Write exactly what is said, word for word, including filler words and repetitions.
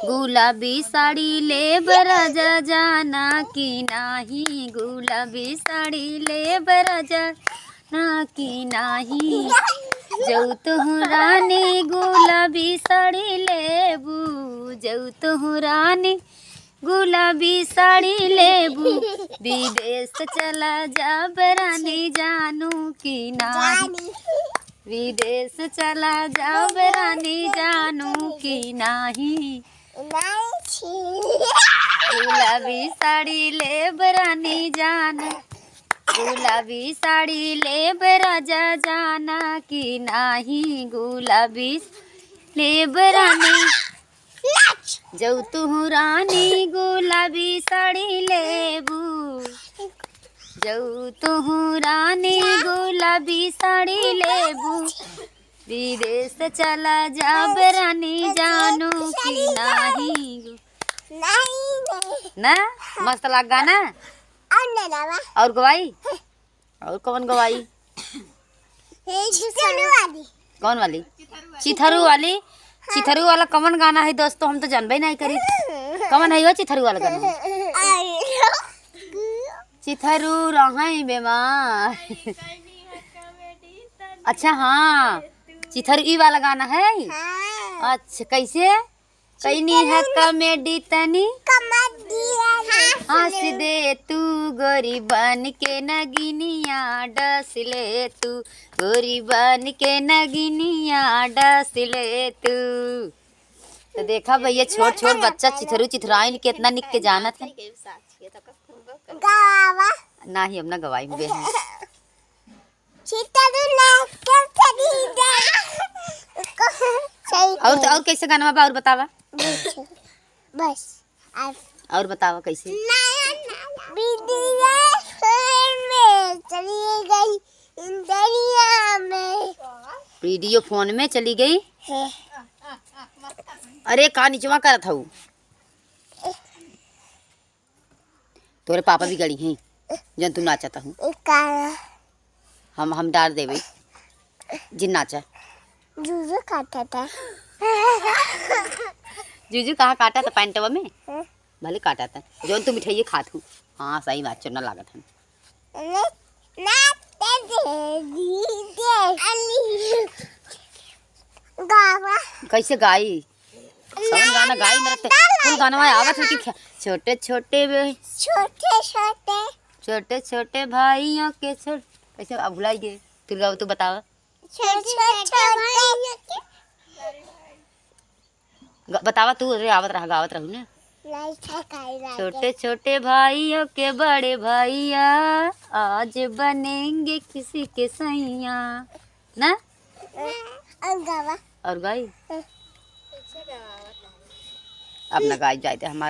गुलाबी साड़ी लेब राजा जाना कि नाही, गुलाबी साड़ी लेब राजा ना कि नाही। जौ तुहू रानी गुलाबी साड़ी लेबू, जौ तुहू रानी गुलाबी साड़ी लेबू, विदेश चला जाब रानी जानू कि नाही। विदेश चला जाब रानी जानू कि नाही। गुलाबी साड़ी लेब रानी जान, गुलाबी साड़ी लेब राजा जाना कि नाही, गुलाबी लेब रानी। जौ तुहू रानी गुलाबी साड़ी लेबू, जौ तुहू रानी गुलाबी साड़ी लेबू, विदेश चला जाब रानी जानू कि नाही। ना, मस्त लाग गाना। और गवाई? और कौन गवाई? कौन वाली? चिथरू वाली? चिथरू वाला कौन गाना है दोस्तों, हम तो जानबे नहीं करी। कौन है वो चिथरू वाला गाना? चिथरू रहै बेमार। अच्छा हाँ, चिथरू ई वाला गाना है। अच्छा, कैसे? कैनी है comedy तनी। Comedy है। हँस दे तू गोरी बन के नगिनिया, डस ले तू गोरी बन के नगिनिया, डस ले तू। तो देखा भैया, छोट छोट बच्चा चिथरू चिथराइन केतना निक के जानत है। गावा। नाही, अब ना गवाई बे। चिथरू ना के चली जा। सही और तो, और कैसे गाना बा और बतावा? बस, बस। और बतावा कैसे? विदेश में चली गई दुनिया में। Video phone में चली गई। है। अरे का निचवा करत हऊ? तोरे पापा बिगड़ी हैं, जौन तू नाचत हऊ। का? हम, हम डार देबे, जिन नाचा। जूजू काटा था। जूजू कहाँ काटा था? पैंटवा में? हाँ। भले काटा था, जौन तू मिठाइये खात हऊ। हाँ, सही बात, चोन्ना लागत है। ना, ना, दे, दे, दे, दे, अली। गावा। कैसे गाई? कौन गाना गाई? मेरा तो कुल गाना आवत है कि ख्या-, छोटे छोटे बे-, छोटे छोटे। छोटे छोटे भाइयों के छोट-, कैसे अब भुलाई गए? फिर गाओ, तू बतावा। छोटे छोटे भाइयों के। ग-, बतावा तू, अरे आवत रहा, गावत रहू ना। नहीं था, काई बात है। छोटे छोटे भाइयों के बड़े भैया, आज बनेंगे किसी के सैया। ना? और गावा। और गाई? हाँ। अपना गाई जाए थे हमारे।